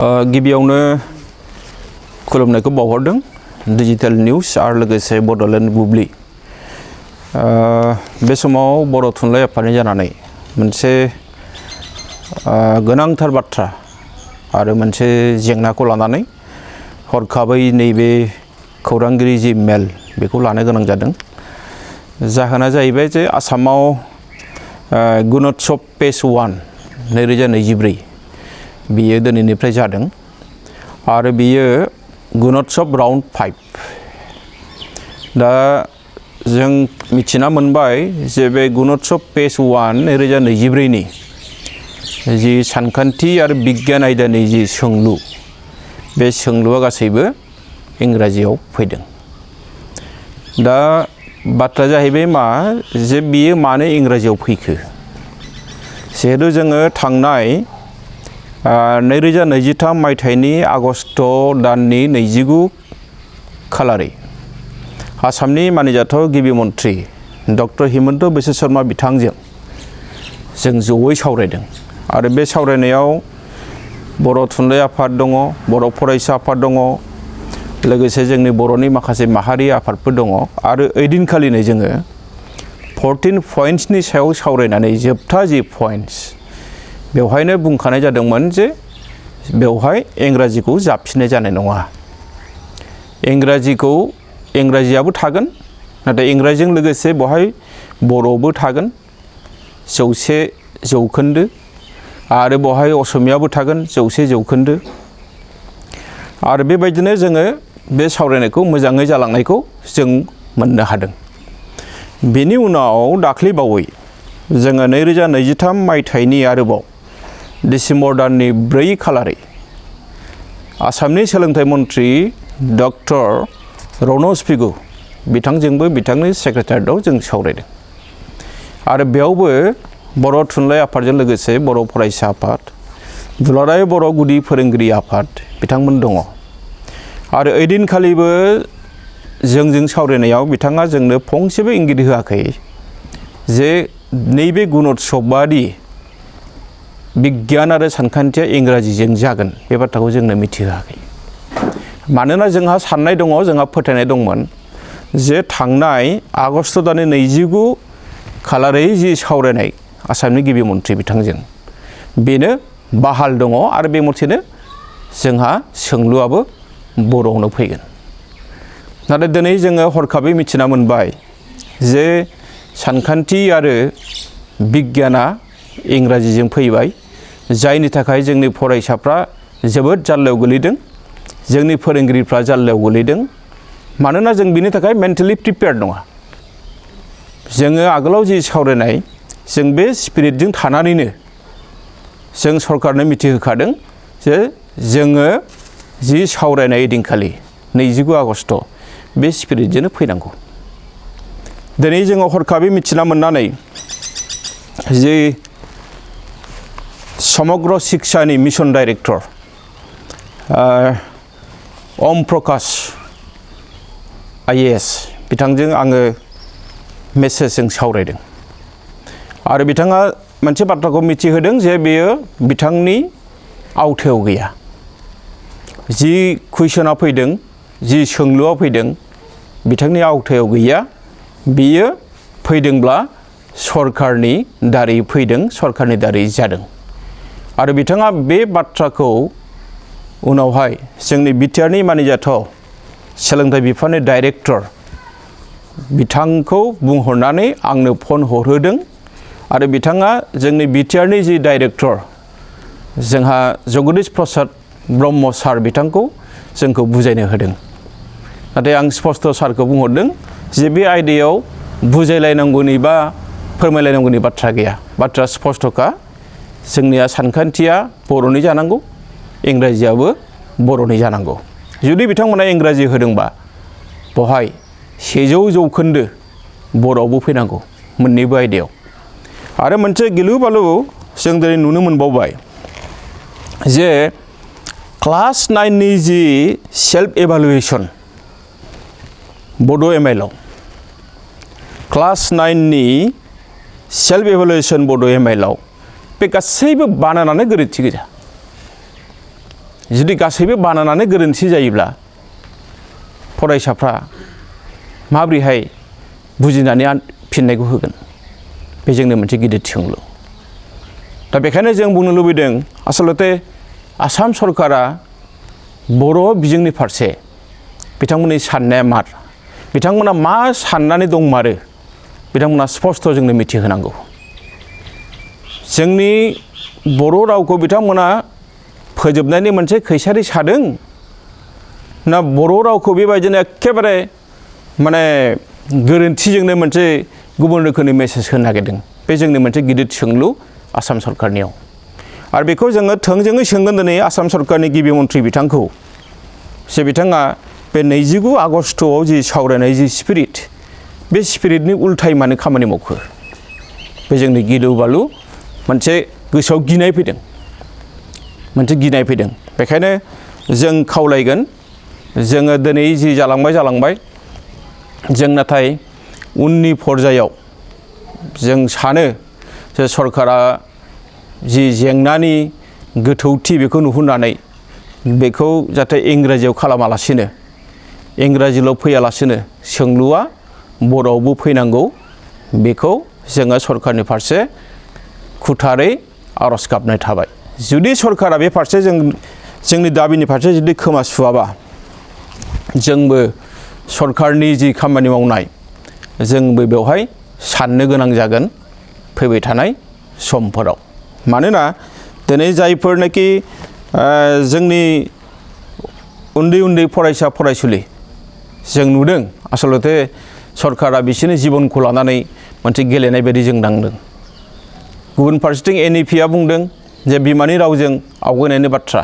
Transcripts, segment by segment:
गिबियावनो खुलुमनायखौ बावहरदों digital news आरो लोगोसे बड'लेण्ड बुब्लि बे समाव बर' थुनलाइ आफादनि जानानै मोनसे गोनांथार बाथ्रा आरो मोनसे जेंनाखौ लानानै हरखाबै नैबे खौरांगिरि जि मेल बेखौ लानो गोनां जादों। जाहोना जाहैबाय जे आसामाव गुणोत्सव फेज 1 2024 बियो दिनैनिफ्राय जादों आरो बियो गुणोत्सव राउंड 5 दा जों मिथिना मोनबाय जे बे गुणोत्सव फेज 1 2024 नि जि सानखान्थि आरो बिगियान आयदानि जि सोंलु बे सोंलुआ गासैबो इंराजियाव फैदों। दा बाथ्रा जाहैबाय मा जे बियो मानो इंराजियाव फैखो जिहेतु जोङो थांनाय 2023 मायथाइनि आगस्ट दाननि 29 खालारै आसामनि मानिजाथाव गिबि मन्थ्रि डक्टर हिमन्त बिश्व शर्मा बिथांजों जों जयै सावरायदों आरो बे सावरायनायाव बर' थुनलाइ आफाद दङ, बर' फरायसा आफाद दङ, लोगोसे जोंनि बर'नि माखासे माहारि आफादफोर दङ आरो ओइदिनखालिनो जोङो 14 पइन्ट्सनि सायाव सावरायनानै जोबथा जि पइन्ट्स बेवहायनो बुंखानाय जादोंमोन जे बेवहाय इंराजिखौ जाबफिननाय जानाय नङा। इंराजियाबो थागोन, नाथाय इंराजिजों लोगोसे बेवहाय बर'बो थागोन 100% आरो बेवहाय असमियाबो थागोन 100% आरो बेबायदिनो जोङो बे सावरायनायखौ मोजाङै जालांनायखौ जों मोननो हादों। बेनि उनाव दाख्लैबावै जोङो 2023 मायथाइनि आरोबाव डिसेम्बर दाननि 4 खालारै आसामनि सोलोंथाइ मन्थ्रि डक्टर रनज पेगु बिथांजोंबो बिथांनि सेक्रेटारियेटआव जों सावरायदों आरो बेयावबो बर' थुनलाइ आफादजों लोगोसे बर' फरायसा आफाद, दुलाराय बर' गुदि फोरोंगिरि आफाद बिथांमोन दङ आरो ओइदिनखालिबो जोंजों सावरायनायाव बिथाङा जोंनो फंसेबो इंगित होआखै जे नैबे गुणोत्सवआदि बिगियान आरो सानखान्थिया इंराजिजों जागोन बे बाथ्राखौ जोंनो मिथिहोआखै। मानोना जोंहा साननाय दङ, जोंहा फोथायनाय दंमोन जे थांनाय आगस्ट दाननि 29 खालारै जि सावरायनाय आसामनि गिबि मन्थ्रि बिथांजों बेनो बाहाल दङ आरो बे मथेनो जोंहा सोंलुआबो बर'आवनो फैगोन। नाथाय दिनै जोङो हरखाबै मिथिना मोनबाय जे सानखान्थि आरो बिगियाना इंराजिजों फैबाय, जायनि थाखाय जोंनि फरायसाफ्रा जोबोद जाल्लायाव गोलैदों, जोंनि फोरोंगिरिफ्रा जाल्लायाव गोलैदों। मानोना जों बिनि थाखाय मेन्टेलि प्रिपेयार्ड नङा। जोङो आगोलाव जि सावरायनाय जों बे स्पिरिटजों थानानैनो जों सरकारनो मिथिहोखादों जे जोङो जि सावरायनाय दिनखालि 29 आगस्ट बे स्पिरिटजोंनो फैनांगौ। दिनै जोङो हरखाबै मिथिना मोननानै जे समग्र शिक्षानि mission director Om Prakash IAS बिथांजों आङो मेसेजजों सावरायदों आरो बिथाङा मोनसे बाथ्राखौ मिथिहोदों जे बेयो बिथांनि आवथायाव गैया। जि कुइसना फैदों, जि सोंलुआ फैदों बिथांनि आवथायाव गैया। बियो फैदोंब्ला सरकारनि दारै फैदों, सरकारनि दारै जादों आरो बिथाङा बे बाथ्राखौ उनावहाय जोंनि बिटिआरनि मानिजाथाव सोलोंथाइ बिफाननि डाइरेक्टर बिथांखौ बुंहरनानै आंनो फन हरहोदों आरो बिथाङा जोंनि बिटिआरनि जि डाइरेक्टर जोंहा जगदीश प्रसाद ब्रह्म सार बिथांखौ जोंखौ बुजायनो होदों। नाथाय आं स्पष्ट सारखौ बुंहरदों जे बे आयदायाव बुजायलायनांगौनि बा फोरमायलायनांगौनि बाथ्रा गैया। बाथ्रा स्पष्टखा, जोंनिया सानखान्थिया बर'नि जानांगौ, इंराजियाबो बर'नि जानांगौ। जुदि बिथांमोना इंराजि होदोंबा बेवहाय 100% बर'आवबो फैनांगौ मोननैबो आयदायाव। आरो मोनसे गिलु बालु जों दिनै नुनो मोनबावबाय जे क्लास 9 नि जि सेल्फ एभालुएसन बड' MIL क्लास 9 नि सेल्फ एभालुएसन बड' MIL बे गासैबो बानायनानै गोरोन्थि गोजा। जुदि गासैबो बानानानै गोरोन्थि जायोब्ला फरायसाफ्रा माबोरैहाय बुजिनानै फिननायखौ होगोन बे जोंनि मोनसे गिदिर सोंलु दा बेखायनो जों बुंनो लुबैदों आसलते आसाम सरकारा बर' बिजोंनि फारसे बिथांमोननि साननाया मार बिथांमोना मा साननानै दंमारो बिथांमोना स्पष्ट जोंनो मिथिहोनांगौ जोंनि बर' रावखौ बिथांमोना फोजोबनायनि मोनसे खैसारि सादों ना बर' रावखौ बेबायदिनो एखेबारे माने गोरोन्थिजोंनो मोनसे गुबुन रोखोमनि मेसेज होनो नागिरदों बे जोंनि मोनसे गिदिर सोंलु आसाम सरकारनियाव आरो बेखौ जोङो थोंजोङै सोंगोन दिनै आसाम सरकारनि गिबि मन्थ्रि बिथांखौ जे बिथाङा बे 29 आगस्टआव जि सावरायनाय जि स्पिरिट बे स्पिरिटनि उल्थायै मानो खामानि मावखो बे जोंनि गिलु बालु मोनसे गोसोआव गिनाय फैदों मोनसे गिनाय फैदों बेखायनो जों खावलायगोन जोङो दिनै जि जालांबाय जों नाथाय उननि पर्यायाव जों सानो जे सरकारा जि जेंनानि गोथौथि बेखौ नुहुरनानै बेखौ जाहाथे इंराजियाव खालामालासिनो इंराजिल' फैयालासिनो सोंलुआ बर'आवबो फैनांगौ बेखौ जोङो सरकारनि फारसे खुथारै आर'ज गाबनाय थाबाय जुदि सरकारा बे फारसे जोंनि दाबिनि फारसे जुदि खोमा सुवाबा जोंबो सरकारनि जि खामानि मावनाय जोंबो बेवहाय साननो गोनां जागोन फैबाय थानाय समफोराव मानोना दिनै जायफोरनाखि जोंनि उन्दै फरायसा फरायसुलि जों नुदों आसलते सरकारा बिसोरनि जिबनखौ लानानै मोनसे गेलेनाय बायदि जों नांदों गुबुन फारसेथिं NEP आ बुंदों जे बिमानि रावजों आवगायनायनि बाथ्रा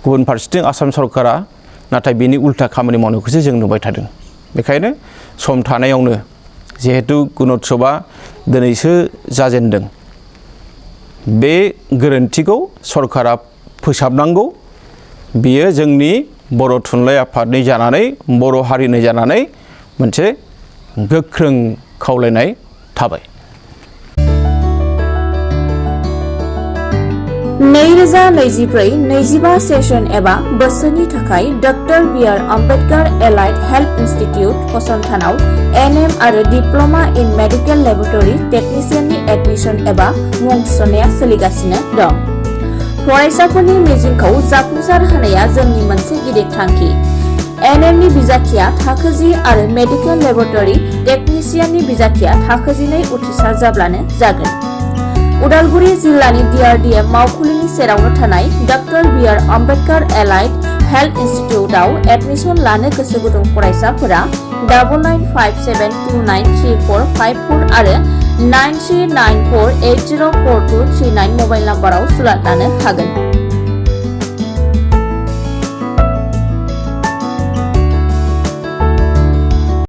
गुबुन फारसेथिं आसाम सरकारा नाथाय बेनि उल्था खामानि मावनायखौसो जों नुबाय थादों बेखायनो सम थानायावनो जिहेतु गुणोत्सबआ दिनैसो जाजेनदों बे गोरोन्थिखौ सरकारा फोसाबनांगौ बियो जोंनि बर' थुनलाइ आफादनि जानानै बर' हारिनि जानानै मोनसे गोख्रों खावलायनाय थाबाय 2024-25 सेसन एबा बोसोरनि थाखाय doctor B R. Ambedkar allied health institute फसंथानाव NM आरो डिप्लोमा इन मेडिकल लेबरेटरी टेक्निशियननि एडमिशन एबा मुं थिसननाया सोलिगासिनो दं फरायसाफोरनि मिजिंखौ जाफुंसार होनाया जोंनि मोनसे गिदिर थांखि NM नि बिजाथिया थाखो 10 आरो मेडिकल लेबरेटरी टेक्निशियननि बिजाथिया थाखो 12 उथ्रिसार जाब्लानो जागोन उदालगुरि जिल्लानि DRDM मावखुलिनि सेरावनो थानाय doctor B R. Ambedkar allied health इन्स्टिट्यूटआव admission लानो गोसो गुदुं फरायसाफोरा 9957293454 आरो 9394804239 मबाइल नाम्बाराव सुलाद लानो हागोन।